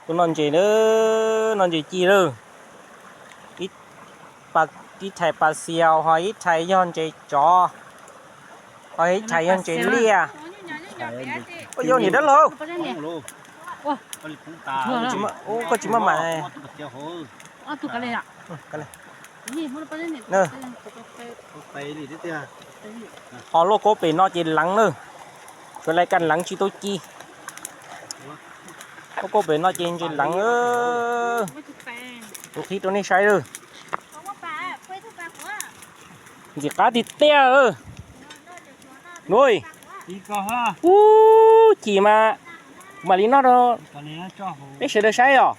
Kuv noj ntses lawm, noj ntses ci lawm. Ib thais pas xiaus, ho ib thais yog ntses tsov, ho ib thais yog ntses liaj. Ua yog niam dab laug, koj tsis muaj mas. Ho luaj kaub pem no ces leev na, tsuas lais kas leev tsis tau ci. Luaj kaub pem no ces ntses leev. Kuv qhib rau nej saib lawm. Ntxim qab tiag tiag. Ub, ci mas, kuv mam li noj rau peb sawv daws saib os.